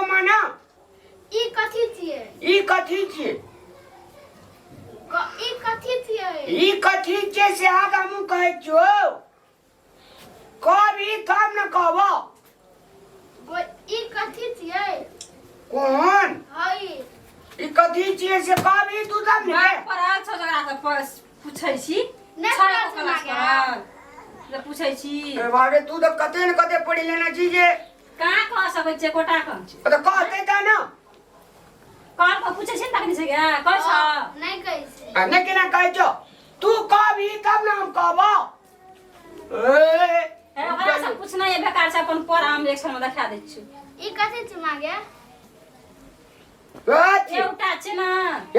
मामा ना। ई कथी छियै? ई कथी छियै? ई कथी छियै? ई कथी छियै से अहाँके हमहूँ कहै छियौ। कहबी तब ने कहबो। ई कथी छियै? कोन? हई। ई कथी छियै से कहबी तू तब ने। बात पढ़ल छौ जकरा से पूछै छी। नहि छै पढ़ल को क्लास छी पढ़ल जे पूछै छी। ए बाबे, तू तऽ कते ने कते पढ़ि लेने छी जे। कहाँ कह सकै छियै कोटा कम छै। तऽ कहतै तऽ ने। कल कऽ पूछै छी ने तखनी से गे कहै छ। नहि कहै छै। आ नहि केना कहै छौ? तू कहबी तब ने हम कहबो। ए हे, ओकरा से पूछना ये बेकार छै, अपन पढ़ हम एक क्षण में देखा दै छी। ई कथी छी मागे? कथी? एउटा छै ने।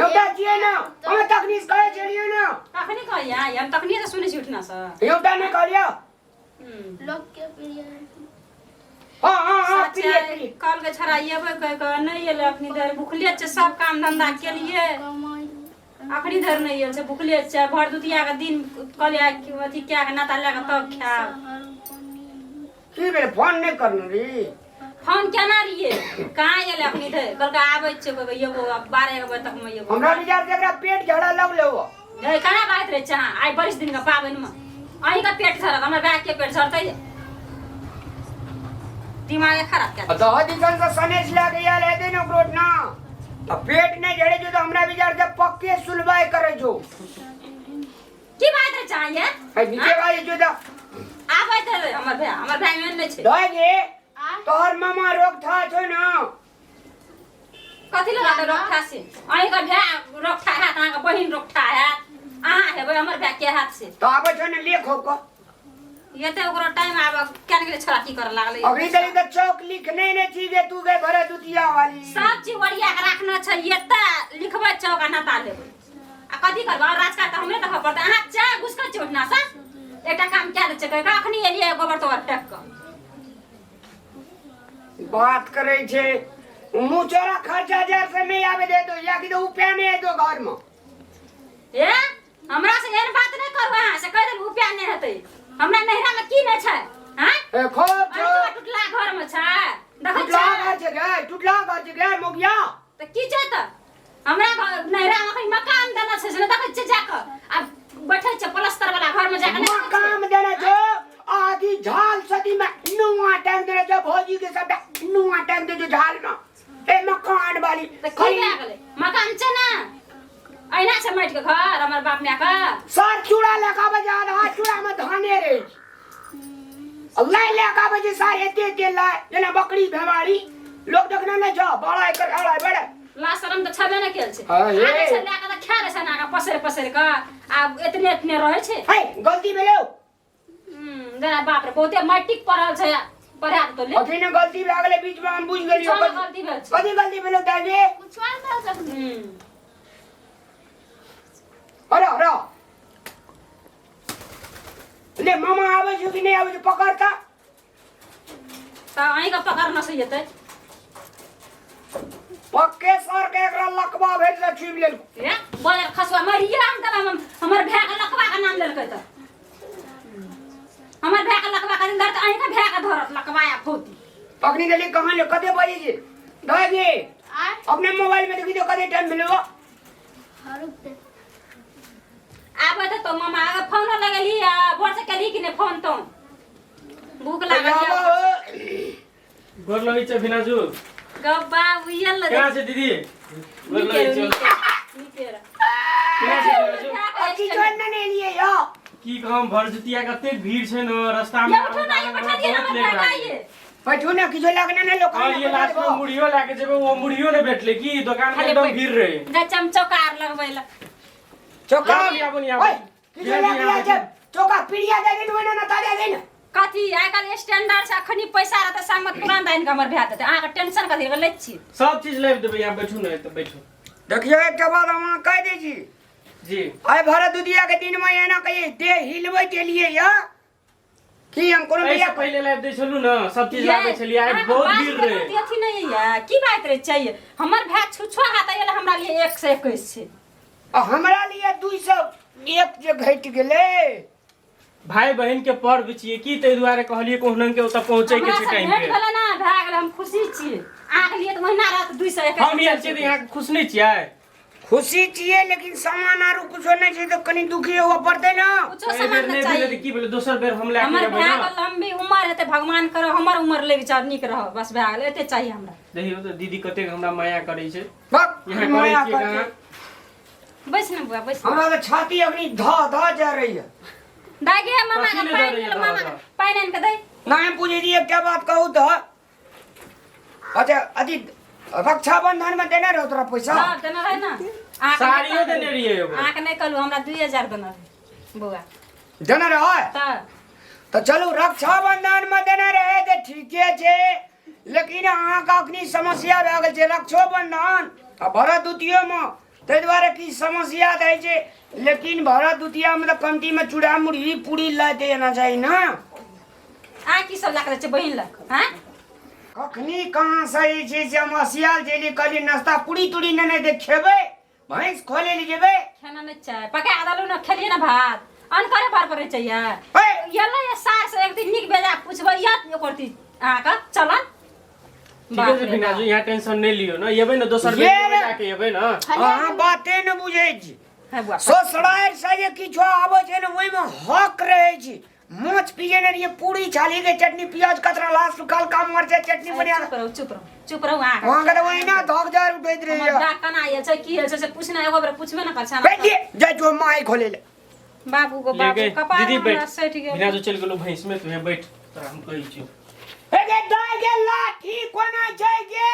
एउटा छियै ने, हम तखनी से कहै छलियै ने। कखनी कहलियै? हम तखनी से सुनै छी उठना से। एउटा नहि कहलियै। लोक के प्रिय। हाँ हाँ हाँ सच प्रिय है, प्रिय। कल के छड़ा एबै कह कऽ नहि एलै अखनी धरि, भुखले छै, सब काम धंधा केलियै अखनी धरि नहि एल छै, भुखले छै। भर दुतिया के दिन कहलियै कि अथी कए के नाता लए कऽ तब खायब। की भेलै, फोन नहि करने रही? फोन केना रहियै, कहाँ एलै अखनी धरि? कहलकै आबै छियै, कहबै एबो आब 12 बजे तक मे एबो। हमरा विचार से एकरा पेट झड़ा लगलै हो। हे, कहाँ बाजैत रहै छै अहाँ? आइ बरिस दिन के पाबनि मे अहींके पेट झड़त, हमर भाय के पेट झड़तै? दिमागे खराब कए देलक। दह दिसन से सनेश लए के आयल हेतै ने ओकरो ना, आ पेट नहि झड़ै छौ तऽ हमरा विचार से पक्के सुलवाइ करै छौ। की बात रहै छै अहाँ ये? है नीचे बाजै छौ तऽ। आबैत हेबै हमर भाय, हमर भाय एहन नहि छै। दह गे, आ? तोहर मामा रोग था छौ ने। कथी लगा रोकठा से? अहींके भाय रोकठा हैत, अहाँके बहिन रोकठा हैत, अहाँ हेबै, हमर भाय के हैत से? तऽ आबै छौ ने लेख कऽ। एते ओकरो टाइम आब केना गेलै, छोड़ा की करऽ लागलै। अभी तक तऽ चौक लिखने ने छी गे तू गे भरत दुतिया वाली। सब चीज ओरिया के राखना छै, एते लिखबै चौक आ नाता लेबै आ कथी करबै? और राजकाज तऽ हमरे देखऽ पड़तै। अहाँ चाय घुसकै छी ओहिठिना से, एकटा काम कए दै छै कहि कऽ अखनी एलियै गोबर तोबर फेक कऽ। बात करै छै, मुँह चोरा खर्चा जार से नहीं आवे दे दो या कि तो रुपया नहीं है दो घर में। ए, हमरा से एहन बात नहि करू अहाँ से कहि देलहुँ, रुपया नहि हेतै। हमरा नैहरा मे की नहि छै? हाँ, ए खूब अरे छौ। तोरा टुटला घर मे छै, देखै टुटला छै। घर छै गे, टुटला घर छै गे मोगिया। तऽ की छै तऽ हमरा घर नैहरा मे अखन मकान देने छै से नहि देखै छियै जाकऽ? आब बैठै छै प्लस्तर वाला घर मे जाकऽ, नहि देखै छियै? मकान देने छौ, आधी झाल सदी में नुआ टांग देने छौ, भौजी के सबटा नुआ टांग दे छौ झाल में। ए मकान वाली। तऽ की भए गेलै? मकान छै ने, अहिना छै माटि के घर हमर बाप माय के। सर चूड़ा लए कऽ आबै छै, आधा चूड़ा में धाने रहै छै। लाइ लए कऽ आबै छै सार एते एते लाइ, जेना बकरी भेमारी लोक देखने नहि छौ, बड़ा एकर अढ़ाई बड़ा। ला शरम तऽ छबे ने केल छै। हाँ, हे। आबै छै लए कऽ तऽ खा लै छै एना कऽ पसरि पसरि कऽ, आब एतने एतने रहै छै। है गलती भेलौ। जेना बाप रे बहुते मैट्रिक पढ़ल छै, पढ़ा देतौ ले। अथी ने गलती भए गेलै बीच में, हम बुझि गेलियौ। किछो ने गलती भेल छै। कथी गलती भेलौ दादी? कुछो नहि भेल छै। अरे अरे ले, मामा आबै छौ कि नहि आबै छौ? पकड़ तऽ। तऽ अहींके पकड़ना से जेतै। पक्के सर के एकरा लकवा भेल से छुबि लेल। ए बजर खसुआ मरिया, हम तऽ हमर भाय के लकवा के नाम लेलकै तऽ हमर भाय के लकवा के दिन धरत, अहींके भाय के धरत लकवा या फौती। अखनी देली कहाँ ले, कते बजे छै दादी? आ? अपने मोबाइल में देखी तो कते टाइम भेलो। हाँ, रुक दे। आबै तऽ मामा आगे फोन लगेली आ भोर से केली कि नहि फोन? तो भूख लागल यऽ। गोर लगै छै अभिनाजु। गब्बा उयल। केना छै दीदी? गोर लगै छै। नीके रह। केना छै अभिनाजु? अथी जोन ने नहीं लिए यो। की कहम, भरदुतिया कतेक भीड़ छै ने रास्ता में। ये उठो ना, ये बैठा दिए ना, बहुत हमर लेट भाय भए ये। गेल। बैठू ने, किछो लगने ने लोक। और ये लास्ट में मुड़ियो लए के जेबै, ओ मुड़ियो नहि भेटलै की दुकान में, खाली एकदम भीड़ रहे। जा चमचौका आर लगबै लए। चौका। आबू, आबू, आबू। ओए, किछो आबू, लगने आबू। छै चौका पीड़िया दे दिन ओना ना ताजा दिन। कथी आइ काल्हि स्टैंडर्ड छै, अखनी पैसा रहतै संगमे तुरंत आनि कऽ हमर भए देतै। अहाँके टेंशन कथी लै छी? सब चीज लाबि देबै, यहाँ बैठू ने, तऽ बैठू। देखियौ, एकटा बात हम अहाँ कहि दै छी। जी। आइ भरत दुधिया के दिन में एना कहिए देह हिलबै के लिए या की हम कोनो एहिसँ बियाह पहिले लाबि दै छलहुँ ने, सब चीज लाबै छलियै, आइ अहाँके बहुत बात भीड़ के रहै। प्रति अथी नहि यऽ, की बात रहै चाहिए? हमर भाय छुछो हाथ आयल, हमरा लिए 121 छै। आ हमरा लिए 201 जे घटि गेलै। भाई बहिन के पर्व छियै की ताहि दुआरे कहलियै कोहुना के ओतऽ पहुँचे के हमरा छै से टाइम भेट पे। भेलै ना, भए गेलै, हम खुशी छियै। अहाँके लिए तऽ महीना रहत 200। हम आयल छियै तऽ यहाँ खुश नहि छियै? खुशी छियै, लेकिन सामान आरो कुछो नहि छै तऽ कनि दुखी हुअ पड़तै ने। कुछो एहि बेर सामान नहि नहि भेलै चाही। तऽ की भेलै, दोसर बेर हम लए के हमर एबै भए ने। गेल, लम्बी उमर हेतै, भगवान करो हमर उमर लग जाओ, नीक रह, बस भए गेलै, एते चाहिए हमरा। देखियौ तऽ दीदी कतेक हमरा माया करै छै। बक, यहाँ करै माया छियै करतै। कहाँ? बैस ने बुआ, बैस। हमरा तऽ छाती अखनी ध ध जा रही है। दाइ गे, मामा कथी के ले पानि दऽ रही है मामा धऽ के धऽ? पानि आनि के दै। नहीं पूछे जी, एकटा बात कहू तऽ, अच्छा अथी रक्षाबंधन में देने रहो तोरा पैसा? हाँ, देने रहै ने। अहाँके नहि साड़ियो कहलहुँ। देने रहियै एगो। अहाँके नहि कहलहुँ, हमरा 2000 देने रहै बौआ। देने रहो? तऽ। तऽ चलू, रक्षाबंधन में देने रहे तऽ ठीके छै, लेकिन अहाँके अखनी समस्या भए गेल छै रक्षोबंधन आ भरत द्वितीयोमे, ताहि दुआरे की समस्या दै छै, लेकिन भरत द्वितीयामे तऽ कमतीमे चूड़ा मुरही पूरी लए देना चाही ने। अहाँ की सब लए कऽ दै छियै बहिन लए, आँय? कखनी कहाँ सही छै से हम असियाल जेली, कहली नाश्ता पूरी तूरी नेने दे, खेबै, भैंस खोले ले जेबै। खाना नहि चाही? पका देलहुँ ने, खेलियै ने भात, अनकरे भर पड़ै छै ये। हे। एलै ये सार से एक दिन नीक बेजा पुछबै ये ओकर ती अहाँके चलन। ठीके छै बिना जी, यहाँ टेंशन नहि लियौ ने, एबै ने दोसर बेर। ये एबै, जाके एबै ने। अहाँ बाते ने बुझै छी। है बुआ। ससुरारि से जे किछो आबै छै ने, ओहिमे हक रहै छै। माछ पिजेने रहियै, पूरी छाली के चटनी, प्याज कतरा ला सुखल का मरचाई चटनी बना। चुप रहू, चुप रहू, चुप रहू अहाँ। वहाँ के तऽ ओहिना धक जर उठैत हमर रहैया। भाय केना आयल छै, की आयल छै से पूछना, एगो बेर पूछबे ने कर छै। बैठिए जाइ छौ माय खोले ले। बाबू गो ले बाबू, गए कपार दीदी हमरा बैठ। सटि गेल। बिना जो चलि गेलौ भैंस में, तू यहाँ बैठ, तोरा हम कहै छियौ। हे गे दाय गे, लाठी कोना छै गे?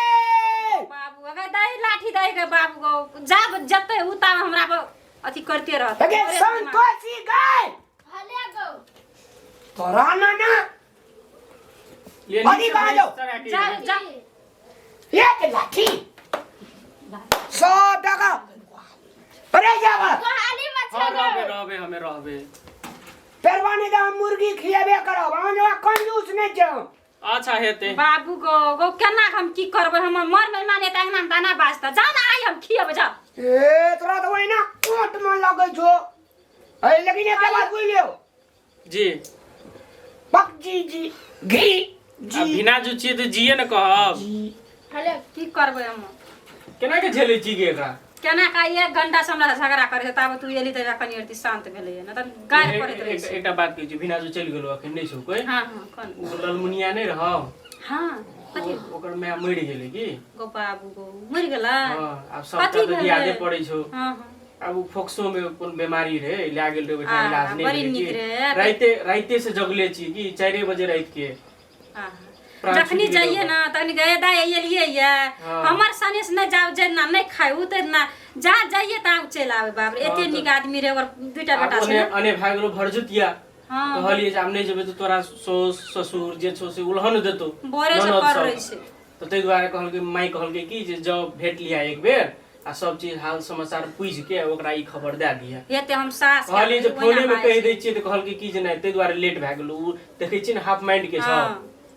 बाबू अगर दही लाठी दही के बाबू गो, जब जते उता हमरा पर अथी करते रहत। हे गे संतोषी गाय। हले गो। तोरा ना ना। ले अभी नीचे कहाँ भैंस जाओ? चरा के जा एबै। जा। ये के लाठी 100 टका, अरे जावा। गोहाली हाँ। मछली। रहबे रहबे, हमे रहबे। पेरवा नहीं दे, हम मुर्गी खियाबे करब, अहाँ जगह कंजूस नहीं छै हम। अच्छा हेतै। बाबू गो गो, केना हम की करबै? हमर मर मेहमान एतै, अंगना में दाना बाजता, जा ना आइ हम खियेबै, जा। ए तोरा तऽ ओहिना कोट में लगै छौ ए, लेकिन एकटा बात बुझि लियौ। जी। पक जी जी घी आ जी। बिना जो छियै तऽ जिए ने कहब। जी। हले। की करबै हम? केना के झेलै छी गे एकरा? केना का एक घंटा से हमरा झगड़ा करै छै, ताबे तू एली तऽ कनि अरती शान्त भेलैए, नहि तऽ गारि पड़ैत रहै छै। एकटा बात कहै छी, बिना जो चलि गेलौ, अखन नहि छौ कोइ। हाँ हाँ, कोन? ओ ललमुनिया नहि रहौ? हाँ, कथी? ओकर माय मरि गेलै की। गो बाबू गो, मरि गेलै? हाँ, आब सबटा कथी तऽ भेलै? यादे पड़ै छौ। हाँ हाँ। आब ओ फोक्सो में कोन बीमारी रहे, लए गेल रहे ओहिठाम। आ, इलाज नहि बड़ी भेलै नीक की। रहे। राइते राइते से जगले छी की, 4 बजे राति के हाँ। प्राण जखनी छुटि गेलै जाइए ओकर। ना तखनी गए दाइ एलियै ये। हाँ। हमर सनेस नहि जाउ, जे ना नहि खाइ उ तऽ ना जा जाइए तऽ चलि आबै। बाप रे, एते हाँ, तऽ- नीक आदमी रहे, ओकर दुइटा आब बेटा छै ओने ने। अने भए गेलो भरजुतिया। हाँ। कहलियै जे आब नहि जेबै तऽ तोरा साउस ससुर जे छौ से उलहन देतौ। बोरे से ननद कर सब। रहै छै। तऽ ताहि दुआरे कहलकै, माइ कहलकै कि जे जाउ भेट लिहा एक बेर आ सब चीज हाल समाचार पूछि के ओकरा ई खबर दए दिहे। एते हम सास के कहलियै जे ओहिना फोने मे बाजै कहि छै। दै छियै, तऽ कहलकै कि जे नहि, ताहि दुआरे लेट भए गेलो। ओ देखै छियै ने, हाफ माइंड के छौ।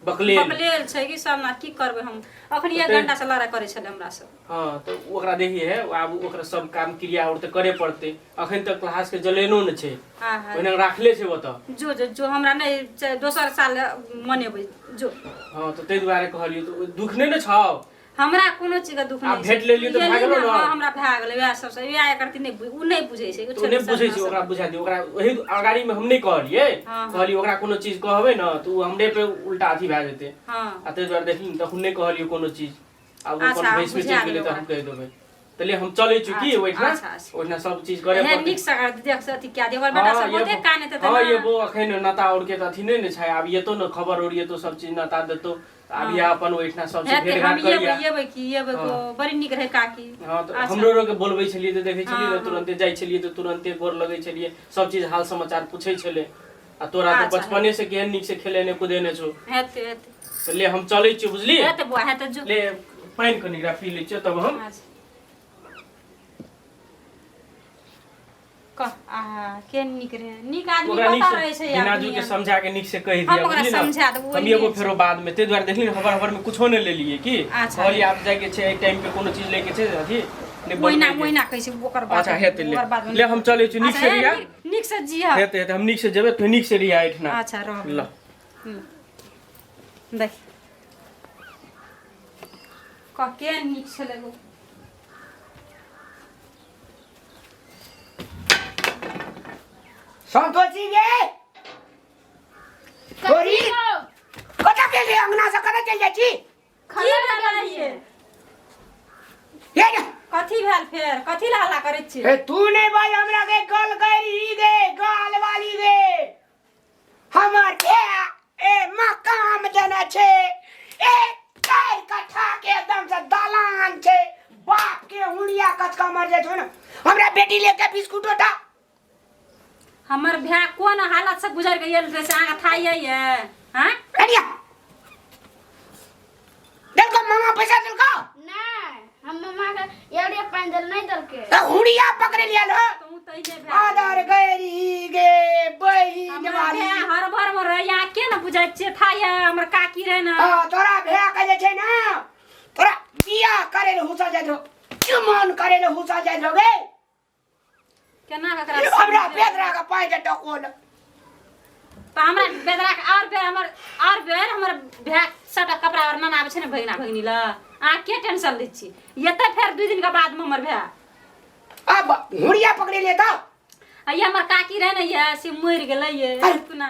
बकलेल। बकलेल छै कि सब ना, की करबै हम? अखनी एक तऽ- घंटा से लड़ाइ करै छलै हमरा से। हाँ, तऽ ओकरा देखिए है, आब ओकरा सब काम क्रिया और तऽ करे पड़तै। अखन तक क्लास के जलेनो ने छै। हाँ हाँ। ओहिना राखले छै ओतऽ। जो जो जो, हमरा नहि दोसर साल मनेबै, जो। हाँ, तऽ ताहि दुआरे कहलियै, तऽ ओ दुख नहि ने छौ? हमरा कोनो चीज के दुख आब नहि भेट लेलियै तऽ एली भए गेलौ ने, ने? हाँ, हमरा भए गेलै वएह सबसँ, वएह एकर नहि उ नहि बुझै छै। तऽ ओ नहि बुझै छै, ओकरा बुझा दियौ। ओकरा ओहि अगाड़ी मे हम नहि कहलियै। हाँ। कहलियै ओकरा कोनो चीज कहबै ने तऽ ओ हमरे पे उल्टा अथी भए जेतै। हाँ। आ ताहि दुआरे देखली ने, तखन नहि कहलियै कोनो चीज। आब ओ अच्छा, अपन भैंस में बुझा चलि गेलै देबै। तऽ हम कहि देबै। तऽ ले, हम चलै छी की ओहिठिना। अच्छा, अच्छा। ओहिठिना सब चीज करे हे पड़तै। नीक से अगर देख से अथी कए दे, ओकर बेटा सब बहुते कानैत हेतै। हाँ। ने। ये वो अखन नता और के तऽ अथी नहि ने छै। आब एतो ने खबर और एतो सब चीज नता देतो, आब यह अपन ओहिठिना सब चीज हेतै। भेट हम घाट एबै। करिया। एबै की एबै गो, बड़ी नीक रहै काकी। हाँ, तऽ अच्छा। हमरो के बोलबै छलियै तऽ देखै छलियै ने, हाँ। तुरन्ते जाइ छलियै तऽ तुरन्ते गोर लगै छलियै, सब चीज हाल समाचार पूछै छलै। आ तोरा तऽ अच्छा। बचपने से केहन नीक से खेलेने कुदेने छौ। हेतै हेतै। तऽ ले, हम चलै छियौ, बुझली? हेतै बौआ, हेतै, जो। ले, पानि कनि एकरा पी लै छियौ तब हम। अच्छा कह, आहा के नीक रहे, नीक आदमी। ओकरा नीक कतऽ से रहै छै आब बिनाजू के दुनियामे? समझा के नीक से कहि हम दिया, ओकरा बुझली ने? समझा देबै, हम ओहिने एगो छै। फेरो बाद में ताहि दुआरे देखली ने, हबर हबर में कुछो नहि लेलियै की। अच्छा। कहलियै आब जाइके छै, एहि टाइम पे कोनो चीज लैके छै अथी। नहि ओहिना बनबै ओहिना कहै छै ओकर बात अच्छा हेतै ले ओकर बात ले हम चलै छी नीक से अच्छा, रिया नीक से जिया हेतै हेतै हम नीक से जेबै तू नीक से रिया एहिठिना अच्छा रह ल देख कके नीक छलै गो संतोषी गे तोरी कतऽ गेली अंगना से कतऽ चलि जाइ छी की भेल ये हे ने कथी भेल फेर कथी ला हल्ला करै छी ए तू नहीं भाई हमरा के गल गई गे गाल वाली गे हमर के ए मकाम देने छे ए चार कट्ठा के एकदम से दलान छे बाप के हुड़िया कचका मर जाय छो ना हमरा बेटी लेके बिस्कुट ओटा हमर भाय कोन हालत से गुजर के गेल से अहाँके थाई ये हाँ अरिया देलको मामा पैसा देलको नहीं हम मम्मा के एवढे पानि देल नहीं देलके त हुड़िया पकड़े लिया लो तू तऽ ये भाय आदर गैरी गे बहिन हमर वाली भाय हर भर में रहे यहाँ के ने बुझै छियै था ये हमर काकी रहे ने हाँ, तोरा भैया के जे छै ना तोरा बियाह करे ले हुसा जाइत रहो चुमन करे ले हुसा जाइत रहो गे केना ककरा हमरा बेदरा के पाइ दे टकोल तऽ हमरा बेदरा के और बेर हमर और बेर हमर भाय सबटा कपड़ा और नना आबै छै ने भगिना भगिनी ल अहाँ के टेंशन लै छी एतै फेर 2 दिन के बाद में हमर भाय अब हुड़िया पकड़े ले तो आ ये हमर काकी रहे ने ये से मरि गेलै ये ना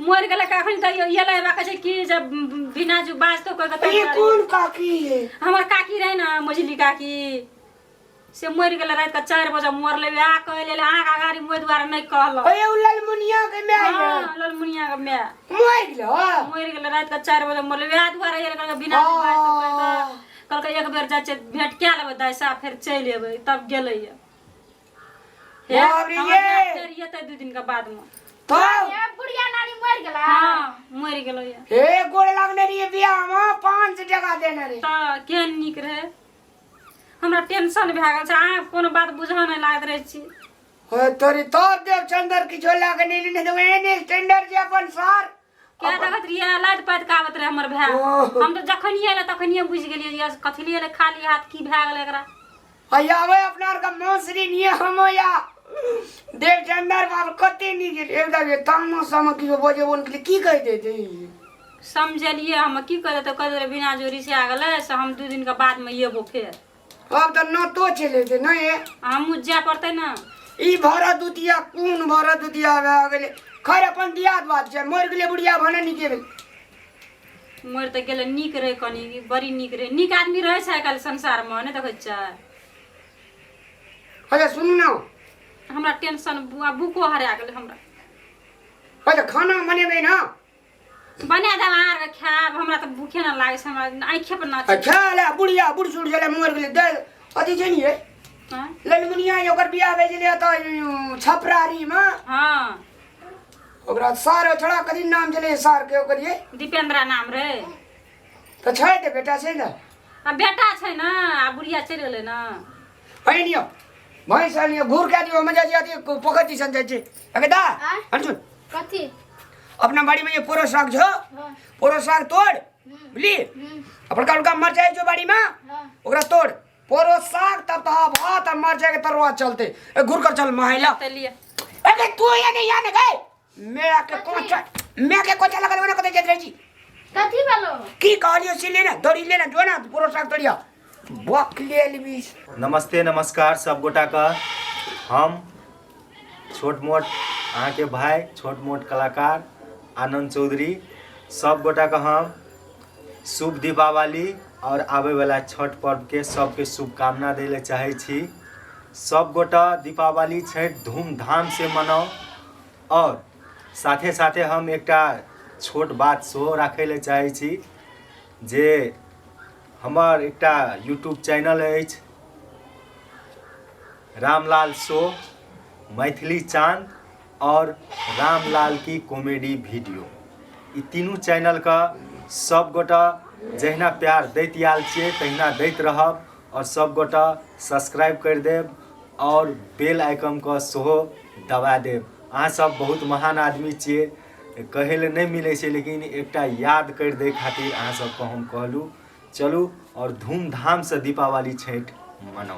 मरि गेलै कखन तऽ ये लए कहै छै कि जब बिना जो बाजतो कोइ कतौ ये कोन काकी है हमर काकी रहे ने मझली काकी से मरि गेलै राति के 4 बजे मरलै वएह कहै लेल अहाँके अगाड़ी मोहि दुआरे नहि कहलक अरे उ ललमुनिया के my है हँ ललमुनिया के my मर गेलो मरि गेलै राति के 4 बजे मरलै वएह दुआरे ये कहलकै बिना आ। बात कहलकै एक बेर जाइ छियै भेंट कए लेबै दाइ साहब फेर चलि एबै तब गेलै ये हे, बाप रे हमर ये। भाय फेर एतै 2 दिन के बाद में तो ये बुढ़िया नानी मर गेला हँ मरि गेलै ये हे गोड़ लगने रहिए बियाह में 500 टका देने रे तऽ केहन नीक रहै हमरा टेंशन भए गेल छै अहाँ कोनो बात बुझऽ नहि लागैत रहै छी हे तोरी तोर देव चंदर किछो लागे नहीं नहीं तो एने स्टैंडर्ड जे अपन सार क्या देखत रहियै लादि पाति के आबैत रहै हमर भाय ओह। हम तऽ जखनिये एलै तखनिये बुझि गेलियै जे कथी लिए एलै खाली हाथ की भए गेलै एकरा अया आवे अपना आर का मौसरी नहीं हम या देव चंदर बाप कते नहीं गेल एकदम ये तामा सामा किछो बजे बोल के की कह देते समझलियै हम की कह देतै कह देलै बिना जोरी से आ गेलै से हम 2 दिन के बाद में एबो फेर अब तो नतो चले दे नहीं हमहूँ जाय पड़तै ने ई भरत दुतिया कोन भरत दुतिया भए गेलै खैर अपन दियाद बात छै मरि गेलै बुढ़िया भने नीके भेलै मरि तऽ गेलै नीक रहै कनि बड़ी नीक रहै नीक आदमी रहै छै आइ काल्हि संसारमे नहि देखै छियै अच्छा सुनू ने हमरा टेंशन बुको हरा गेलै हमरा अच्छा खाना बनेबै ने बना देब अहाँ आरके खायब हमरा तऽ भूखे नहि लागै छै हमरा आँखे पर नाच अच्छा ले बुढ़िया बुढ़ सुढ़ छलै मरि गेलै दे अथी छै ने हँ ललमुनिया ओकर बियाह भए गेलै तऽ छपरारीमे हँ ओकरा सार छोड़ा कथी नाम छलै सार के ओकर ये दीपेंद्रा नाम रे तऽ छै तऽ बेटा छै ने आ बेटा छै ने आ बुढ़िया चलि गेलै ने है नियो भैंस आनियो घूर के दियो मजा जे अथी पोखर दिसन जाइ छै अगे दा आँय? अनसुन कथी अपना बाड़ी में ये पोरो साग छो हाँ पोरो साग तोड़ बुझली हम्म, आ बड़का बड़का मरचाई जो बाड़ी में हाँ ओकरा तोड़ पोरो साग तब तो भात आ मरचाई के तरुआ चलते ए घूर कर चल महिला तऽ लिअ अरे तू या नहीं या नहीं गए मैं के कोचा मैं के कोचा लगल ओने कते जाइत रहै छी कथी भेलो की कहलियो से लेना दौड़ी लेना जो ना पोरो साग तोड़िया बक ले लेबी नमस्ते नमस्कार सब गोटाके हम छोट मोट अहाँके भाय छोट मोट कलाकार आनन्द चौधरी सब गोटाके हम शुभ दीपावली आओर आबैवला छठ पर्वके सबके शुभकामना दै लए चाहै छी सब गोटा दीपावली छठि धूमधामसँ मनाउ आओर साथे साथे हम एकटा छोट बात सेहो राखै लए चाहै छी जे हमर एकटा यूट्यूब चैनल अछि रामलाल शो मैथिली चाँद आओर रामलाल की कॉमेडी वीडियो ई तीनू चैनलके सभगोटा जहिना प्यार दैत आयल छियै तहिना दैत रहब आओर सभगोटा सब्सक्राइब करि देब आओर बेल आइकनके सेहो दबा देब अहाँसभ बहुत महान आदमी छियै कहै लए नहि मिलै छै लेकिन एकटा याद करि दै खातिर अहाँसभके हम कहलहुँ चलू आओर धूमधामसँ दीपावली छठि मनाउ।